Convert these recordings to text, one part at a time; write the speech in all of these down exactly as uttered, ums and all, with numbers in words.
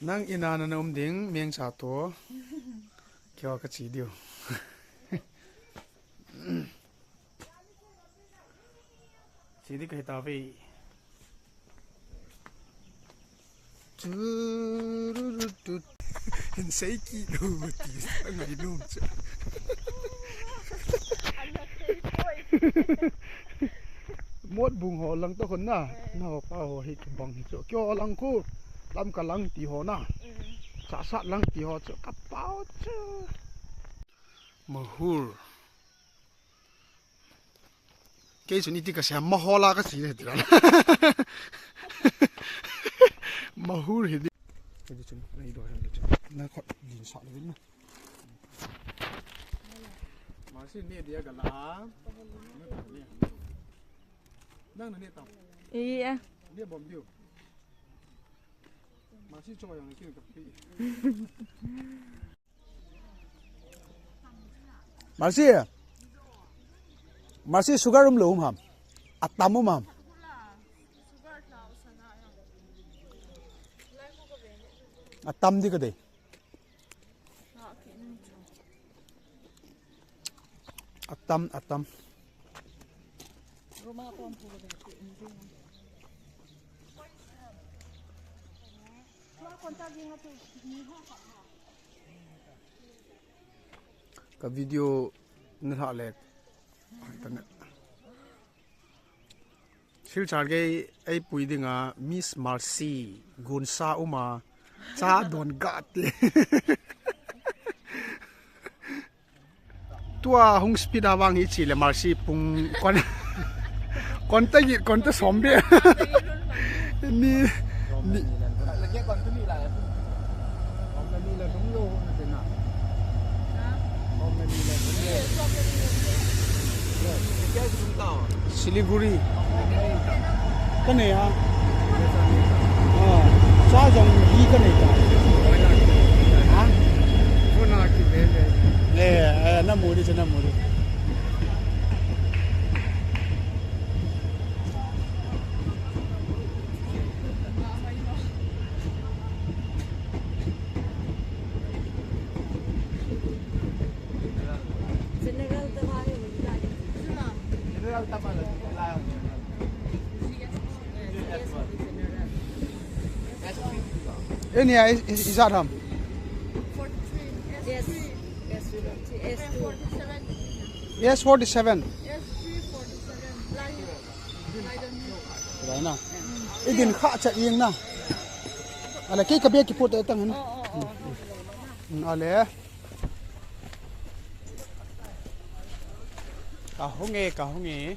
Nang in a na um ding, mengcha to. Keiho kache diu. Che ding kahi tave. Tururutut. Hin sei kit lou ti sa ngai nom chu. Motbung ho lang toh khun na. Eh. Naho pa ho hi kibang hi chu. Keiho lang khu. Lamka lang ti ho na. Mm. Chahsat lang ti ho chu. Kapao chu. Mahur. Kei chun iti kasei a, Mahola kasei le tira. Mahur hi di. Kei chun, nei do hen di chun. Na khut lin sa le na. Masi ne dia gala. Nang na ne tau. Iya. Ne bom diu. Masi cho yang ni kin kapi. Mercy. Mercy, sugar um lou um ham. Atam um ham. Atam di ka dei. Atam, atam. Ka video na lha le. Silchar gei ei pui dinga Miss Mercy gunsa uma cha don ga ti. Tua hung speed a vang hi chi le Mercy pung kon, kon ta gi, kon ta som be. Ni, ni. Siliguri. Ka nei a. Ah, cha jong hi ka nei ta. Ha? Eh, eh, na mu di, cha na mu di. General ta ba ni lai. General ta ba ni lai. Any, is, is that him? Yes. S two. S forty-seven. Right na. Idin kha cha ing na. Ala kei ka bia ki put tang na. Mm, ale. Ka hung e, ka hung e.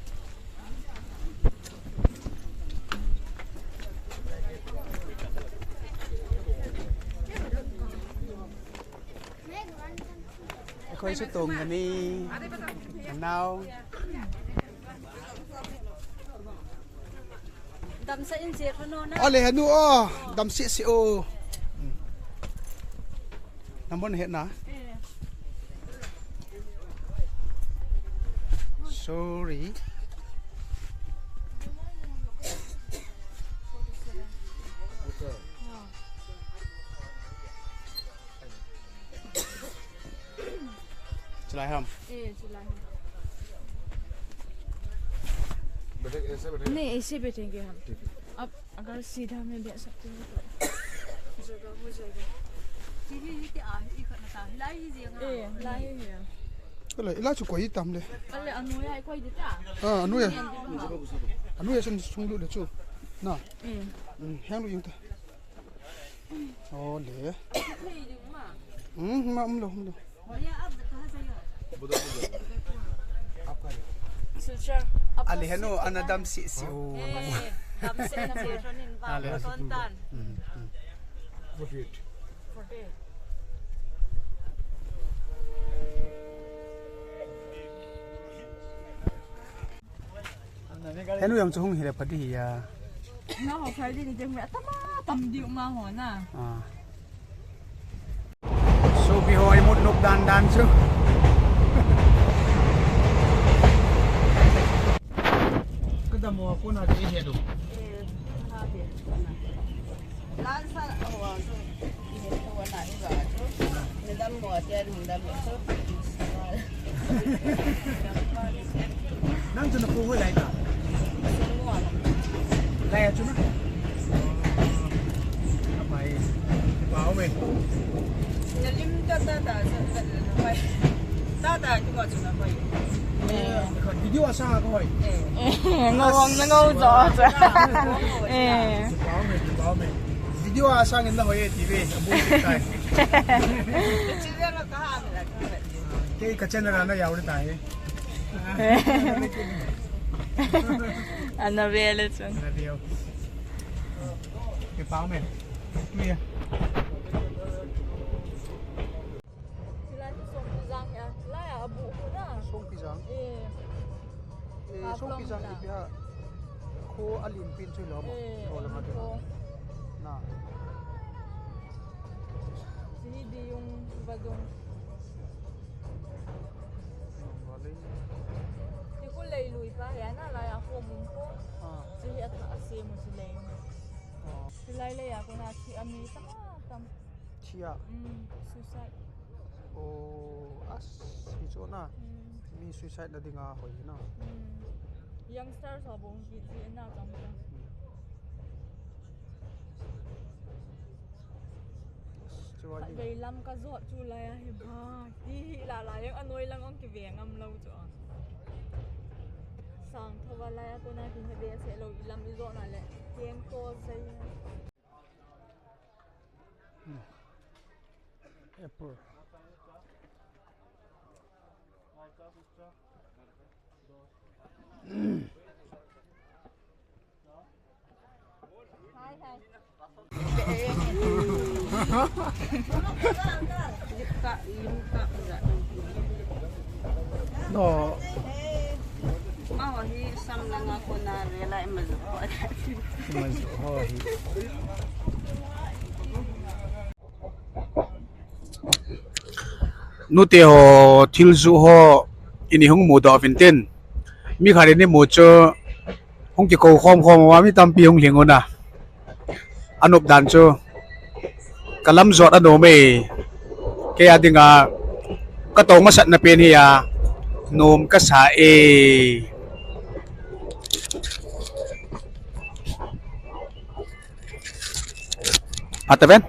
Akhoi chu tong kani. Now. Damsah in che kho no na. Ale henu o, damsah si o. Number na het na. Eh. Sorry. चलाए हम। ए, चलाए हम। बैठे, ऐसे बैठे। नहीं, ऐसे बैठेंगे हम। ठीक है। अब अगर सीधा में बैठ सकते हो तो। जगह हो जाएगा। ए, लाई ही है। Kala, ila chu koi tam le. Kala, anu ya koi dita. Ah, anu ya. Anu ya sun sung lu le chu. Na. Eh. Hmm, hang lu yung ta. Oh, le. Hmm, ma um lo, um lo. Ale henu, ana damsah si o. Eh, damsah si o. Ale. Ton tan. Hmm, hmm. Henu jong chu hung hi le pha di hi a. Na ho khai di ni jeng me tam a tam diu ma ho na. Ah. Sopi ho imut nop dan dan chu. Ka dam ho kona di he do. Eh, ha de. Lan sa ho a so. Nang chu na pu hoi lai ta. Lai a chu na. Apai. Pau me. Na lim ta ta ta sa ta ta pai. Ta ta ki ba chu na pai. Video a sang a ko hoi. Ngawng na ngawng jo cha. Eh. Pau me, pau me. Video a sang in na hoi ti ve. Abu tai. Kei ka channel ana yau le tai. Ana ve le chun. Ana ve. Ke pau me. Tu ya. Sila tu song tu jang ya. La ya abu hu na. Song pi jang. Eh. Eh, Songpi jang ipi ha. Kho a lian pen chu lo mo. Eh, lo la ma chu. Na. Sini di yung vadung. Ti ko lei lui pa ya na la ya ko mun ko. Ah. Sini at ha ase mo si lei. Ah. Silai le ya ko na si ami tam tam. Chia. Mm, suicide. Oh, as, hi chu na. Mm. Mi suicide na dinga hoi na. Mm. Youngster sa bong ki ji na chang chang. Mm. As, chu a ni. Vei lam ka jot chu lai a hi ba. Ti hi la la yang anoi lang ong ki ve ngam lo chu a. Sang tho va lai a ko na ki he be se lo i lam i jot na le. Keng ko sai. Apple. No. Ma ho hi sam langa kona vela i ma ju ho. I ma ju ho hi. Nute ho, thil ju ho, ini hung mudoh uvin tin. Mi khat in imu chu, hung kikou khom khom uva mi tampi hung lhing un a. Anop dan chu, ka lam jot anom e. Kei a dinga, ka tong masatna pen hi a, nom ka sa e. Phat ta ven.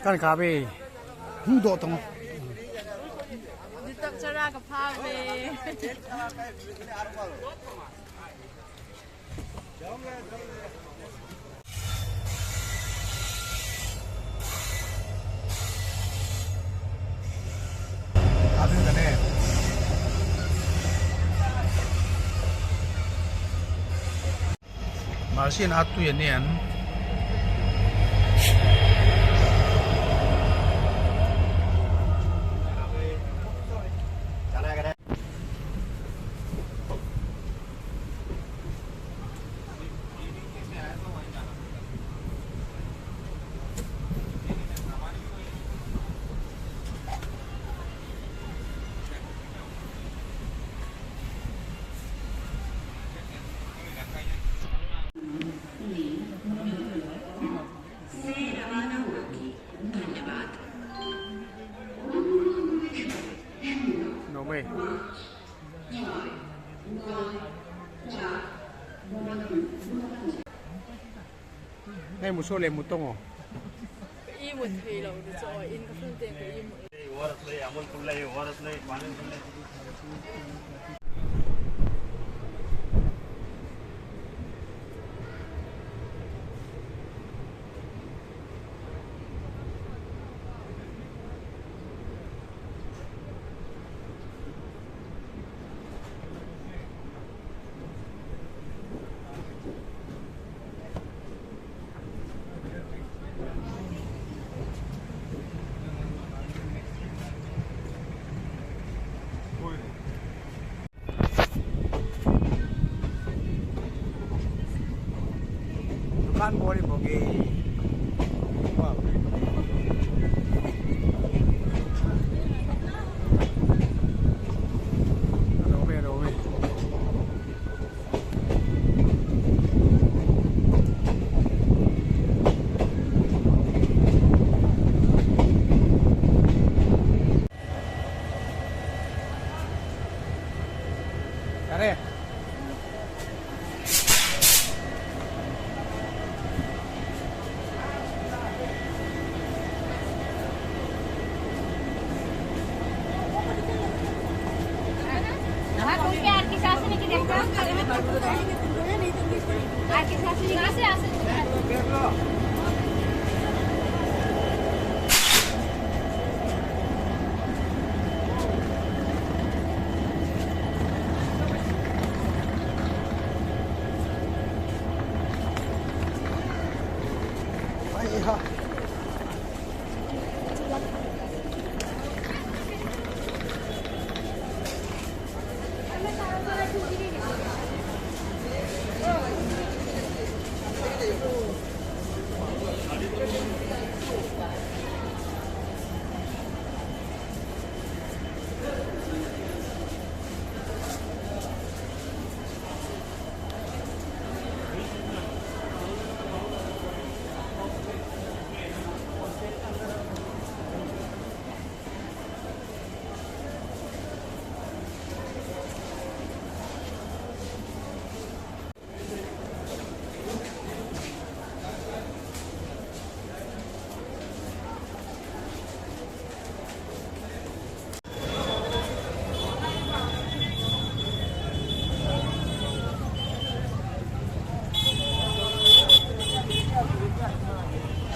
Kan ka be. Hung do tong. Ditak chara ka pha be. Marsin atu ya nian. Ei, muso le mutong o. Ka imut thei lou di chu, in ka phone te ka imut. Ei, waras le, Amul Cool le, waras le, pani le. दुकान बोरी बोगी। रोवे, रोवे। अरे। हाँ, तुम क्या आर के साथ से लेके देखो? आर के साथ से लेके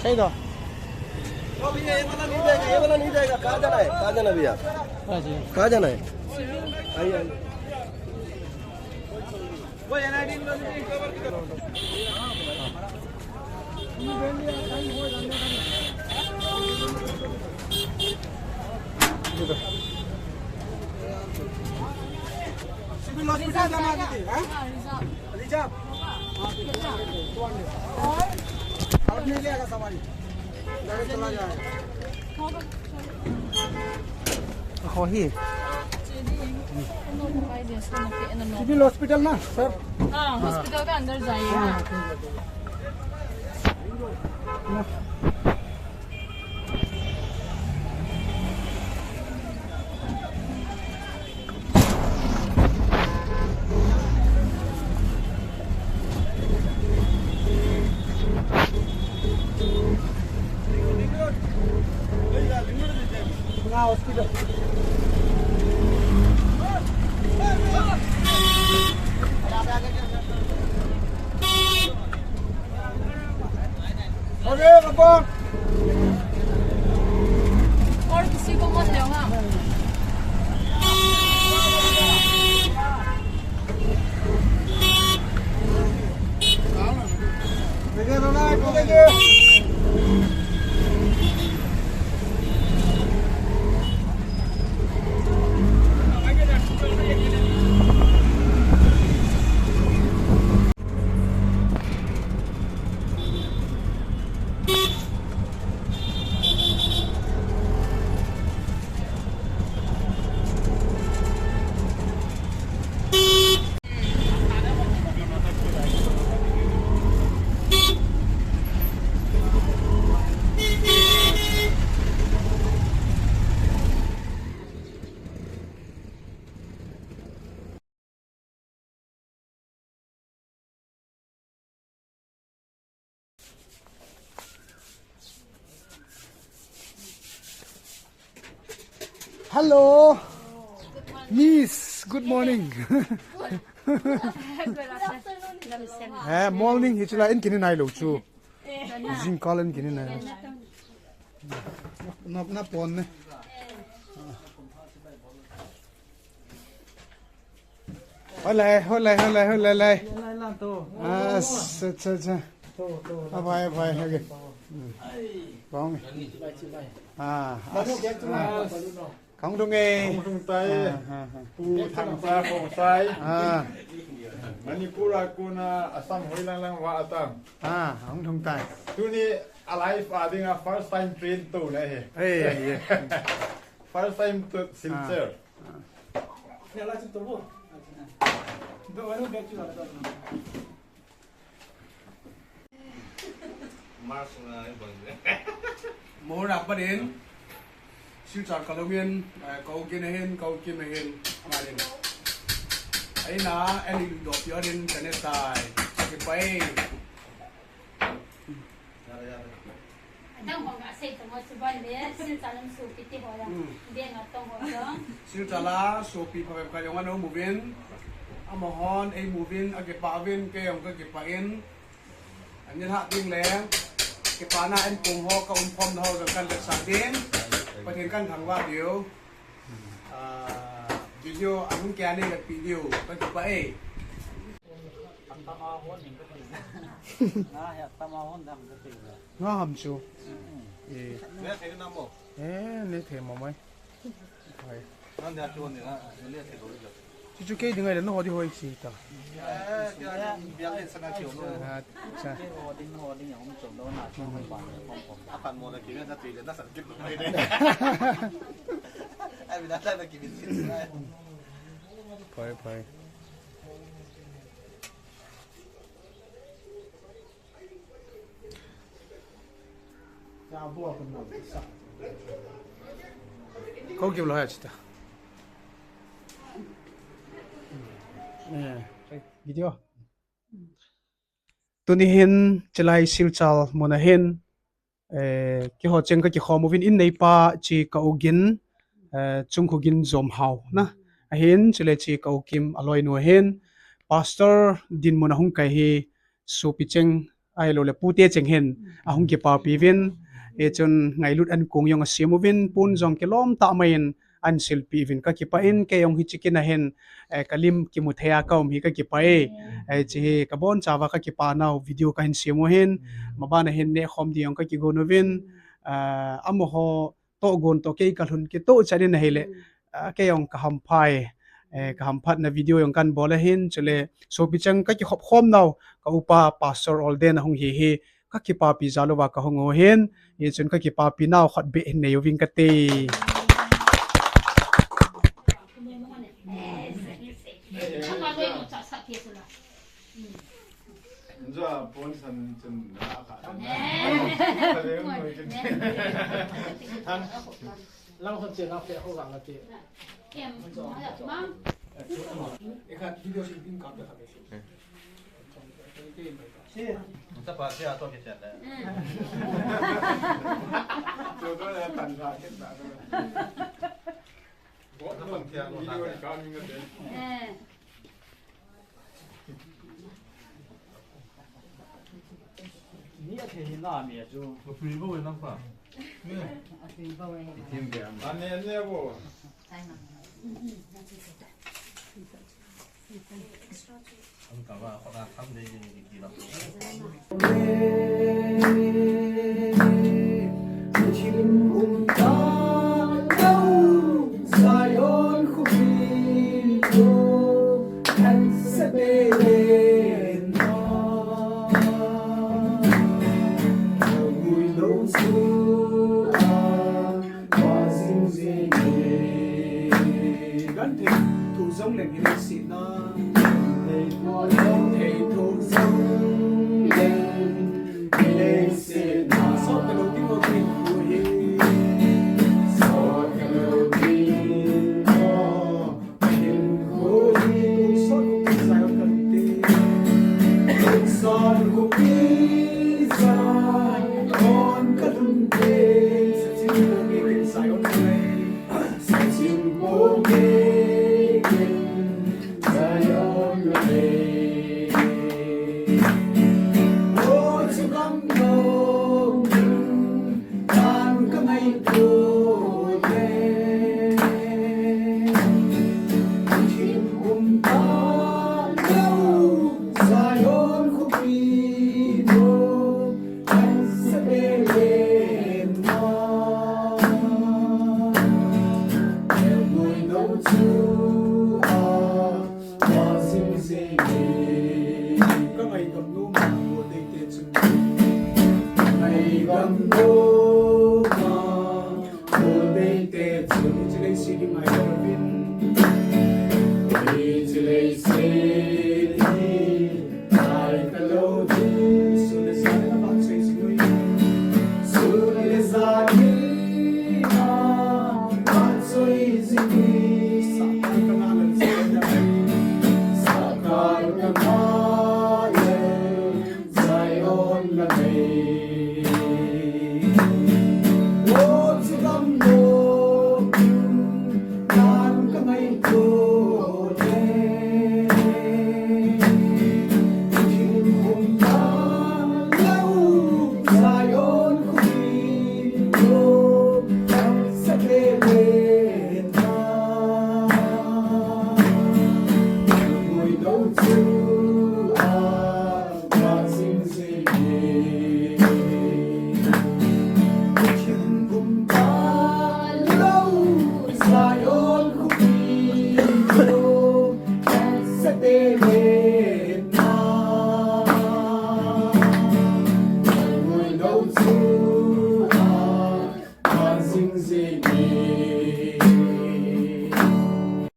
सही दो। ओ भैया, ये वाला नहीं जाएगा, ये वाला नहीं जाएगा। कहाँ जाना है? कहाँ जाना है भैया? कहाँ जाना है? आइए, आइए। सिविल हॉस्पिटल जाना है दीदी, हाँ? रिजर्व। हाँ, ठीक है। और? और नहीं लेगा सवारी। गाड़ी चला जाएगा। हो ही। सिविल हॉस्पिटल ना, सर? हाँ, हॉस्पिटल के अंदर जाइए। हाँ, हाँ, ठीक है, ठीक है। अरे बाबा। और किसी को मत लेना। देखिए दादा, इसको देखिए। Hello. Miss, good morning. Good afternoon. Eh, morning hi chu la in kini nai lo chu. Jingkah in kini nai lo. Na, na pon ne. Hola, hola, hola, hola, hola. Ah, acha, acha, acha. Ah, bye, bye, okay. Hmm. Bong. Ah, ah, ah. Kahung lhung e. Kahung lhung tai. Ah, ah, ah. Pu Thangsa Khongsai. Ah. Manipur a kona Assam hoi lang lang va atang. Ah, kahung lhung tai. Tuni a life a dinga first time train touna ahi. Ei, ei, ei. First time to Silchar. Ah. Ah. Mars na ibang. Mohor a pat in, Silchar kalhung in, eh, ka u Gin ahin, ka u Kim ahin, amanin. Ahin a, ani doh pi ahin, kane tai, kipah e. Adang ho gasei tong u chu ban le, Silchar lam sopi te ho la. Hmm. Beng a tong ho la. Silchar la sopi phabep khat jong ana um uvin. Amahon eimu uvin, akipah uvin, kei jong kakipah in. Ani lhah ding le, kipana in pung ho ka umkhom na ho jong kan vetsah ding. Pathen kan thangvah diu. Ah, video ahung kia nei vet pi diu, kakipah e. Nga ham chu. Eh. Eh, nei thei mo mai. Hai. Chu chu kei ding ai le, na ho di hoi si ta. Acha. Phai, phai. Kau kibla hai chita. Eh, video. Tuni hin chilai Silchar mun a hin, eh, keiho cheng kakikhom uvin in neipa chi ka u Gin, eh, Chungkhu Gin Jomhao na. Ahin chule chi ka u Kim aloinu ahin, Pastor dinmun a hung kai hi sopi cheng ahilou le pute cheng hin ahung kipapi uvin, eh, chun ngailut ankong jong asem uvin, pon jong kilom tah mai in ahin silpeh uvin kakipah in, kei jong hiche kin a hin, eh, kalim kimu thei a kaum hi kakipah e. Eh, hiche hi kabonchauva kakipa nau video kahin sem u ahin, maban a hin nehkhom ding jong kakigon uvin, eh, amaho tohgon toh kei kalhun kitoh chan in ahile, ah, kei jong kahampha e, eh, kahamphatna video jong kahin bol ahin, chule sopi cheng kakikhop khom nau ka upa Pastor Olden ahung hi hi, kakipapi jal uva kahung u ahin, hichun kakipapi nau khat beh hin nei uving kate. Lam hon che na pe ho ga na te. Ekhat video sin pin kap da kap. Nta pa sia to ke chen le. Video ka mi nga de. Ni a thei na mi a chu. Ko tui bo na pa. A tui bo e. Itim be am. Ane ane bo. Sai ma. Am ka ba ko na tham de ni ki la. Zion khopi lo, kan sebe na, mui lo su a, wa zing zing e. Kan thei thu jong leng hi si na. Thei thu jong leng. Gamdoma, Kolbeite chun hiche leiset hi ngai louvin, hiche leiset hi ngai talou ding. Sun le jan a vahchoi jing uvin, sun le jan a vahchoi jing uvin. Sahkal ka ngah leh, Sahkal ka ngah leh, Zion la nei.